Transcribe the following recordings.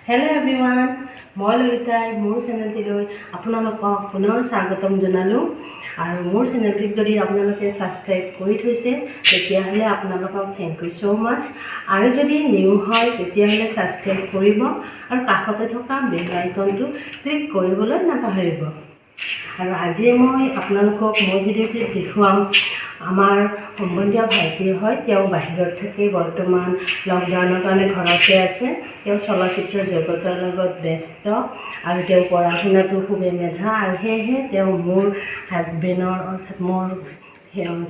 Hello' everyone, মই ললিতাই মোৰ চেনেলটিলৈ আপোনালোকক পুনৰ স্বাগতম জনালোঁ। আৰু মোৰ চেনেলটিক যদি আপোনালোকে ছাবস্ক্ৰাইব কৰি থৈছে, তেতিয়াহ'লে আপোনালোকক thank you so মাছ। আৰু যদি নিউ হয়, তেতিয়াহ'লে ছাবস্ক্ৰাইব কৰিব আৰু কাষতে থকা বেল আইকনটো ক্লিক কৰিবলৈ নাপাহৰিব। আৰু আজি মই আপোনালোকক মোৰ ভিডিঅ'টিত দেখুৱাম, আমাৰ সম্বন্ধীয় ভাইটি হয়, তেওঁ বাহিৰত থাকে, বৰ্তমান লকডাউনৰ কাৰণে ঘৰতে আছে। তেওঁ চলচ্চিত্ৰ জগতৰ লগত ব্যস্ত আৰু তেওঁ পঢ়া শুনাটো খুবেই মেধা। আৰু সেয়েহে তেওঁ মোৰ হাজবেণ্ডৰ, অৰ্থাৎ মোৰ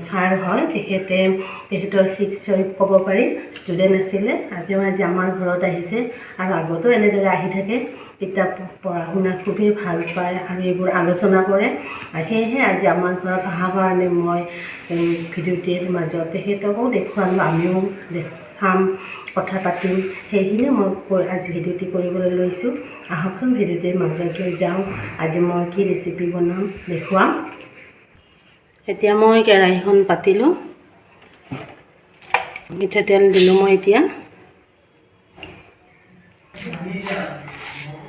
ছাৰ হয়, তেখেতে তেখেতৰ শিষ্যই ক'ব পাৰি, ষ্টুডেণ্ট আছিলে। আৰু তেওঁ আজি আমাৰ ঘৰত আহিছে আৰু আগতেও এনেদৰে আহি থাকে। কিতাপ পঢ়া শুনা খুবেই ভাল পায় আৰু এইবোৰ আলোচনা কৰে। আৰু সেয়েহে আজি আমাৰ ঘৰত অহাৰ কাৰণে মই ভিডিঅ'টিৰ মাজত তেখেতকো দেখুৱালোঁ, আমিও চাম, কথা পাতিম। সেইখিনিয়ে মই আজি ভিডিঅ'টি কৰিবলৈ লৈছোঁ। আহকচোন, ভিডিঅ'টিৰ মাজত লৈ যাওঁ। আজি মই কি ৰেচিপি বনাম দেখুৱাম। এতিয়া মই কেৰাহীখন পাতিলোঁ, মিঠাতেল দিলোঁ মই। এতিয়া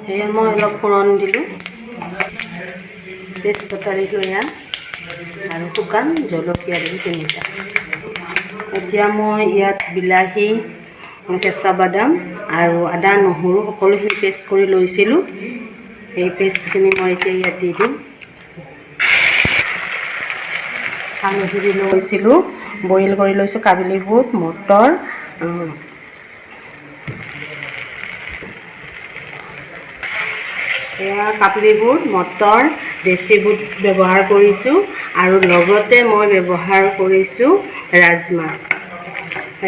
সেয়া মই অলপ ফোৰণ দিলোঁ, তেজপতা দিলোঁ এয়া আৰু শুকান জলকীয়া দিলোঁ তিনিটা। এতিয়া মই ইয়াত বিলাহী, কেঁচা বাদাম আৰু আদা, নহৰু সকলোখিনি পেষ্ট কৰি লৈছিলোঁ। এই পেষ্টখিনি মই এতিয়া ইয়াত দি দিম। হালধি দি লৈছিলোঁ, বইল কৰি লৈছোঁ কাবুলি বুট, মটৰ। এয়া কাবুলি বুট, মটৰ, দেশী বুট ব্যৱহাৰ কৰিছোঁ আৰু লগতে মই ব্যৱহাৰ কৰিছোঁ ৰাজমাহ।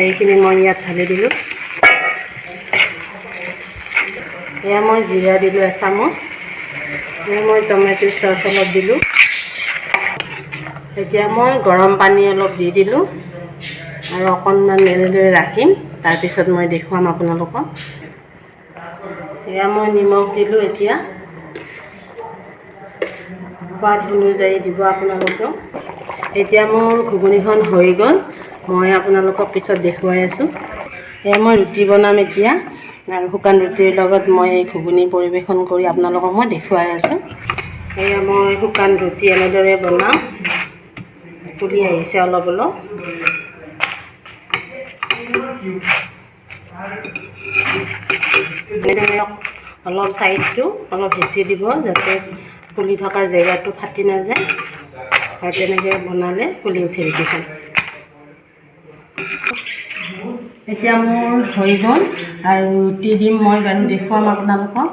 এইখিনি মই ইয়াত ঢালি দিলোঁ। এয়া মই জিৰা দিলোঁ এচামুচ। এয়া মই টমেটো চচ অলপ দিলোঁ। এতিয়া মই গৰম পানী অলপ দি দিলোঁ আৰু অকণমান এনেদৰে ৰাখিম, তাৰপিছত মই দেখুৱাম আপোনালোকক। এয়া মই নিমখ দিলোঁ। এতিয়া সোৱাদ অনুযায়ী দিব আপোনালোকেও। এতিয়া মোৰ ঘুগুনিখন হৈ গ'ল, মই আপোনালোকক পিছত দেখুৱাই আছোঁ। এয়া মই ৰুটি বনাম এতিয়া আৰু শুকান ৰুটিৰ লগত মই এই ঘুগুনি পৰিৱেশন কৰি আপোনালোকক মই দেখুৱাই আছোঁ। এয়া মই শুকান ৰুটি এনেদৰে বনাওঁ। ফুলি আহিছে অলপ অলপ। এনেদৰে অলপ ছাইডটো অলপ হেঁচি দিব, যাতে ফুলি থকা জেগাটো ফাটি নাযায়। আৰু তেনেকৈ বনালে ফুলি উঠে ৰুটিখন। এতিয়া মোৰ হৈ গ'ল আৰু ৰুটি দিম মই বাৰু, দেখুৱাম আপোনালোকক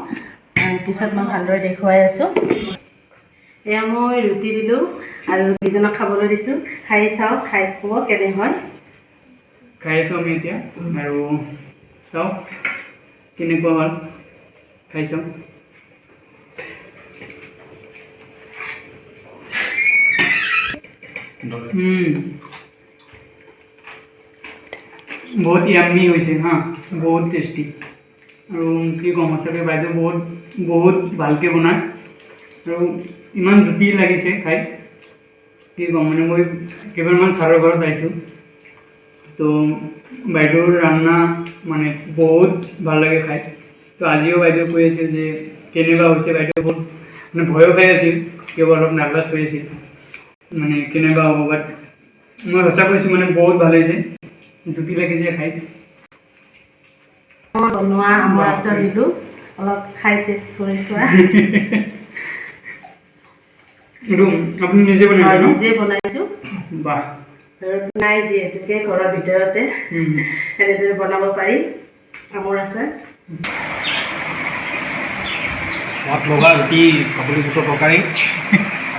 আৰু পিছত মই ভালদৰে দেখুৱাই আছোঁ। এয়া মই ৰুটি দিলোঁ আৰু দুজনক খাবলৈ দিছোঁ। খাই চাওক, খাই ক'ব কেনে হয়। খাই আছোঁ আমি এতিয়া আৰু চাওঁ কেনেকুৱা হ'ল, খাই চাওঁ। বহুত য়াম্মি হৈছে হা, বহুত টেষ্টি। আৰু কি ক'ম, সঁচাকৈ বাইদেউ বহুত বহুত ভালকৈ বনায় আৰু ইমান জুতি লাগিছে খাই, কি ক'ম। মানে মই কেইবাৰমান ছাৰৰ ঘৰত আহিছোঁ, তো বাইদেউৰ ৰান্না মানে বহুত ভাল লাগে খাই। তো আজিও বাইদেউ কৈ আছিল যে কেনেকুৱা হৈছে। বাইদেউ বহুত মানে ভয়ো খাই আছিল, কিয় অলপ নাৰ্ভাছ হৈ আছিল, মানে কেনেকুৱা হ'ব। বাট মই সঁচা কৈছোঁ, মানে বহুত ভাল হৈছে, জুতি লাগিছে খাই। মই বনোৱা আমৰ আচাৰ দিলোঁ, অলপ খাই টেষ্ট কৰি চোৱা। এইটো আপুনি নিজে বনাইছে ন? নিজে বনাইছোঁ। বাহ! নাই, যিহেতুকে ঘৰৰ ভিতৰতে এনেদৰে বনাব পাৰি আমৰ আচাৰ। সোৱাদ লগা ৰুটি, কাবুলি বুটৰ তৰকাৰী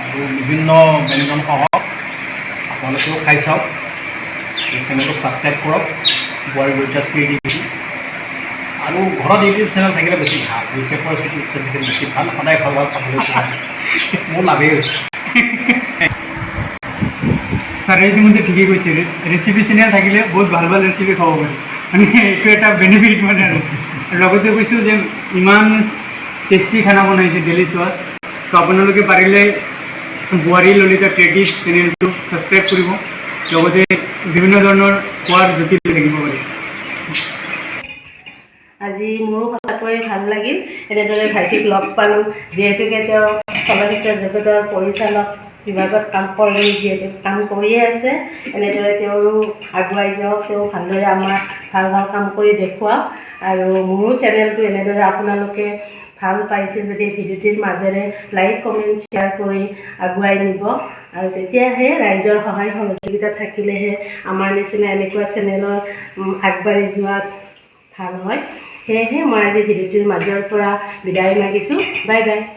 আৰু বিভিন্ন ব্যঞ্জনসহ আপোনালোকেও খাই চাওক। এই চেনেলটো ছাবস্ক্ৰাইব কৰক, বোৱাৰী ললিতাছ ক্ৰিয়েটিভিটি। আৰু ঘৰত ইউটিউব চেনেল থাকিলে বেছি ভাল, ৰিচেপৰ ইউটিউব চেনেল থাকিলে বেছি ভাল, সদায় ভাল ভাল খাবলৈ পোৱা যায়। মোৰ লাভেই হৈছে। ছাৰে ইতিমধ্যে ঠিকেই কৈছে, ৰেচিপি চেনেল থাকিলে বহুত ভাল ভাল ৰেচিপি খাব পাৰি, মানে এইটো এটা বেনিফিট মানে। আৰু লগতে কৈছোঁ যে ইমান টেষ্টি খানা বনাইছে, ডেলিচিয়াছ। চ' আপোনালোকে পাৰিলে বোৱাৰী ললিতা ক্ৰিয়েটিভ চেনেলটো ছাবস্ক্ৰাইব কৰিব, লগতে বিভিন্ন ধৰণৰ খোৱাৰ জুতি লৈ থাকিব পাৰি। আজি মোৰো সঁচাকৈয়ে ভাল লাগিল, এনেদৰে ভাইটিক লগ পালোঁ। যিহেতুকে তেওঁ চলচ্চিত্ৰ জগতৰ পৰিচালক বিভাগত কাম কৰি, যিহেতু কাম কৰিয়ে আছে, এনেদৰে তেওঁৰো আগুৱাই যাওক, তেওঁ ভালদৰে আমাক ভাল ভাল কাম কৰি দেখুৱাওক। আৰু মোৰো চেনেলটো এনেদৰে আপোনালোকে ভাল পাইছে যদি ভিডিঅ'টিৰ মাজেৰে লাইক, কমেণ্ট, শ্বেয়াৰ কৰি আগুৱাই নিব। আৰু তেতিয়াহে ৰাইজৰ সহায় সহযোগিতা থাকিলেহে আমাৰ নিচিনা এনেকুৱা চেনেলৰ আগবাঢ়ি যোৱাত ভাল হয়। সেয়েহে মই আজি ভিডিঅ'টিৰ মাজৰ পৰা বিদায় মাগিছোঁ। Bye bye.